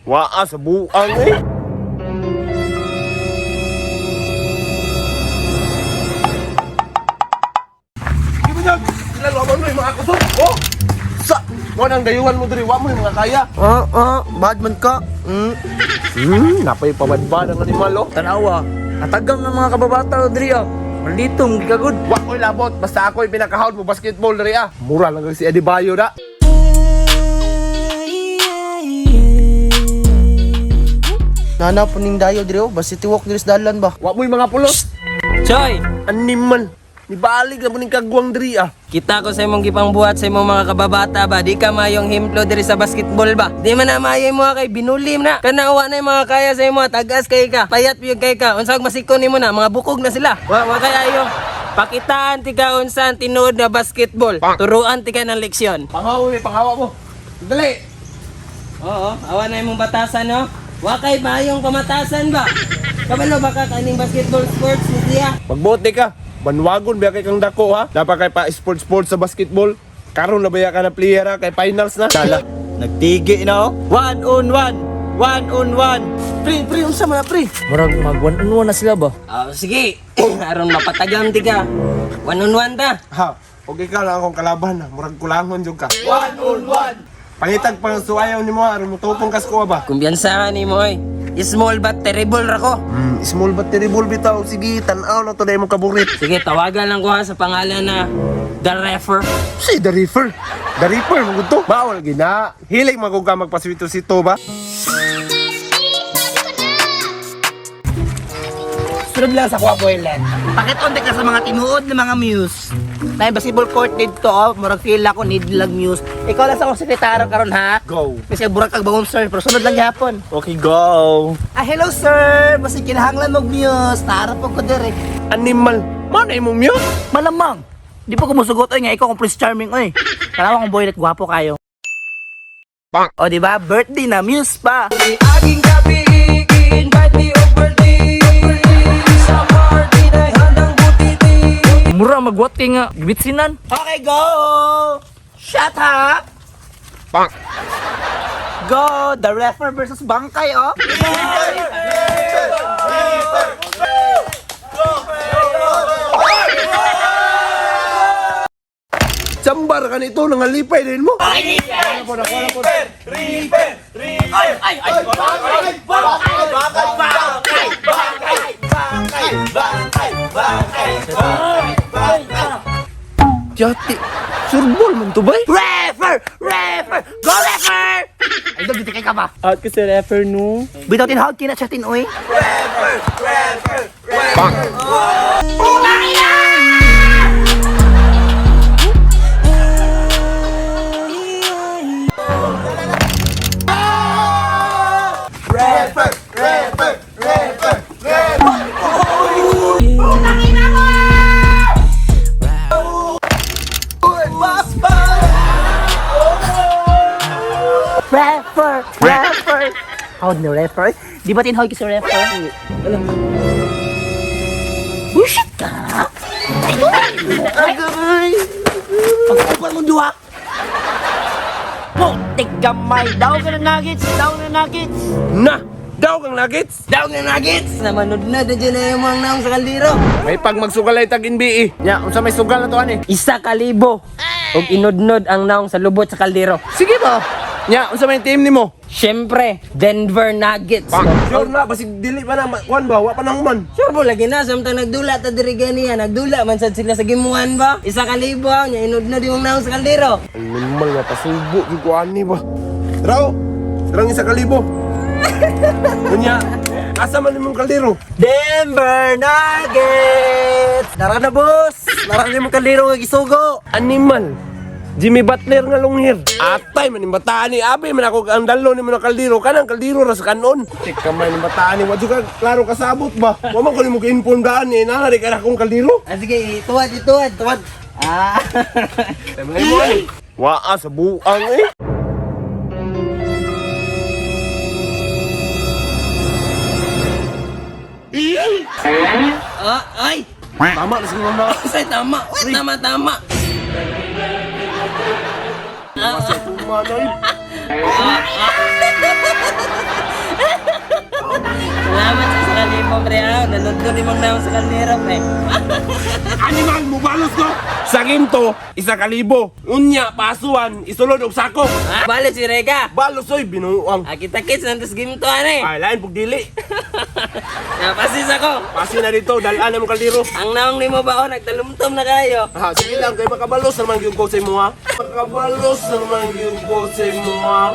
Waa sa buang eh. Di ba niya? Kilalaman mo yung mga kusog. Oh! Sa! Mo nang dayuhan mo diri, wa mo yung mga kaya. Bad man ka. Napay pabadbad ang animal oh. Tanawa, natagam ng mga kababata diri ah. Malitong gikagod. Wa ko'y labot, basta ako'y pinakahawd mo basketball diri ah. Mura lang si Adebayo na. Nana puning dayo diri oh, basta tiwok diri sa dalan ba. Wa mo'y mga pulos. Choy, Animal. Nibalik na mo ning kagwang diri ah. kita ko sa imong gipangbuhat sa imong mga kababata ba, di ka mayong himplo diri sa basketball ba. Di man na maayo mo kay binulim na. Kana wa na yung mga kaya sa imo, tagas kay ka, payat gyud kay ka. Unsag masikon nimo na, mga bukog na sila. Wa wa kay ayo. Pakitaan ti ka unsa ang tinuod na basketball. Turuan ti ka ng leksyon. Panghawa mo, panghawa mo. Dali. Oo, awa na imong batasan no. Wa kay mayong pamatasan ba. Kabalo ba ka kaning basketball sports ni siya? Magbote ka. Banwagon biya kay kang dako ha. Dapat kay pa sports sports sa basketball. Karon na baya ka na player ha, kay finals na. Dala. Nagtigi na oh. One on one. One on one. Pre, pre, unsa man na pre? Murag mag one on one na sila ba? Ah, sige. Aron mapatagam ti ka. One on one ta. Ha, okay ka lang akong kalaban ha. Murag kulangon jud ka. One on one. Pangitag pang suayaw nimo aron motupong kas ko ba. Kumbiyansa ka nimo oy. Small but terrible ra ko. Small but terrible bitaw. Sige, tan-aw na to dahil mong kaburit. Sige, tawagan lang ko ha sa pangalan na The Refer. Si The Reaper. The Reaper, mong to. Bawal gina. Hilig magug ka magpaswito-sito ba? Sunod lang sa kuha boylet. Pakit-onte ka sa mga tinuod ng mga muse. Na basketball court dito, oh, murag feel ako need lang muse. Ikaw lang sa akong sekretaryo karon ha. Go. Kasi burag kag bangon sir, pero sunod lang gyapon. Okay, go. Ah, hello sir. Basta kinahanglan og muse. Naarap ko dire. Animal. Mana imong mute? Malamang. Di pa kumusugot oy nga ikaw kung Prince Charming oy. Kalawa kong boylet gwapo kayo. Bang. O di ba? Birthday na muse pa. Aging gabi, invite me over Sa party na handang butiti. Mura magwati nga gibitsinan. Okay, go! Shut up! Bang. Go! The refer versus Bangkay, oh! Chambar ka nito, nangalipay din mo. Yati, surbol man to bay? Refer! Refer! Go, refer! Ay, dito kay ka ba? Out ko sa refer no. Bitaw tinahog kina siya tinoy. Bang. Refer! Refer! Hawd ni refer? Di ba tinahog sa refer? Alam. Bullshit ka! Ay! Pag-upan mo duha! Putik gamay! Daw ka na nuggets! Daw na nuggets! Na! Daw kang nuggets! Daw nga nuggets! Namanod na dyan na yung mga naong sa kaldero. May pag magsugalay tag NBA. Nya, unsa may sugal na to ani? 1,000. Og inudnod ang naong sa lubot sa kaldero. Sige ba? Nya, unsa may team nimo? Siyempre, Denver Nuggets. Sure na, basig dili pa na kuan ba, wa pa nang man. Sure po, lagi na. Samtang nagdula ta diri ganiya. Nagdula man sad sila sa gimuan ba? 1,000 aw nya inudnod yung naong sa kaldero. Animal nga pasubo jud ko ani ba. Raw. Serang 1,000. Unya, asa man imong kaldero? Denver Nuggets! Nara na boss! Nara na imong kaldero nga gisugo. Animal. Jimmy Butler nga long hair. Atay man yung bataan ni Abi man ako ang dalo ni mo na kaldero kanang kaldero ra sa kanon. Tika man yung bataan ni wa jud ka klaro kasabot ba. Wa man ko nimo gi-inform daan eh na ka na akong kaldero. Ah, sige, ituwad, ituwad. Tuwad. Ah. Waa sa buang eh. Ah, ay. Tama na siguro na. Say tama. Uy, tama, tama. Tumanoy. Ah, ah. Gwapo pre ah, naludlo ni mong naong sa kaldero pre. Animal, mubalos ko! Sa ginto, 1,000. Unya, pasuan, isulod og sako. Ha? Balo si Rega. Balos oy, binuang. Ah, kita kits nantos game to ani. Ay, lain pug dili. Napasis ako. Pasi na dito, dalaan na mo kaldero. Ang naong nimo ba oh, nagtalumtom na kayo. Ha, sige lang, kay makabalos naman gyud ko sa imo ha. Makabalos naman gyud ko sa imo ha.